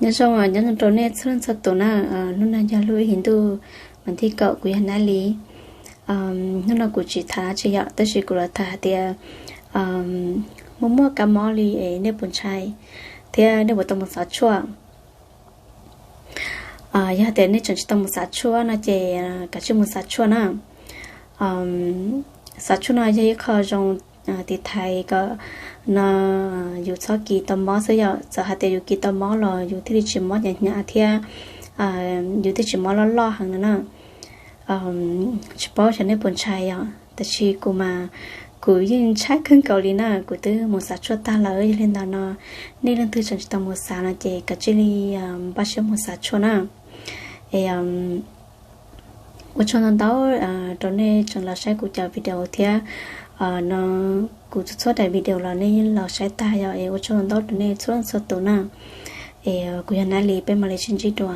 Nyob zoo, nyob zoo rau nej txhua leej txhua tus na. Hnub no yog lub ib hlis ntuj mas thib kaum, kuv yog Nab Lis. Hnub no kuv tsis tham dab tsi yom, tab sis kuv los tham hais tias muaj muaj kab mob li es nej puas ntshai thiab nej puas tau mus xav tshuaj? Yog tias nej tseem tsis tau mus xav tshuaj no ces kav tsij mus xav tshuaj na. Xav tshuaj no yog ib qho zoo tiv thaiv kom no yus txhob kis tau mob xwb yom. Txawm hais tias yus kis tau mob los yus thiaj li tsis mob hnyav hnyav thiab yus thiaj tsis mob loj loj heev no na. Tsis paub xyov nej puas ntshai yom, tab sis kuv mas kuv yeej ntshai kawg nkaus li na. Kuv twb mus xav tshuaj tag lawm, yog li ntawd no nej leej twg tseem tsis tau mus xav no ces kav tsij li npaj siab mus xav tshuaj na. Es ua tsaug ntau ntau rau nej tseem los saib kuv cov video thiab no kuv txhua txhua daim video los nej los saib tag yom. Es ua tsaug ntau ntau rau nej txhua leej txhua tus na. Es kuv yog Nab Lis, peb mam li sib ntsib dua.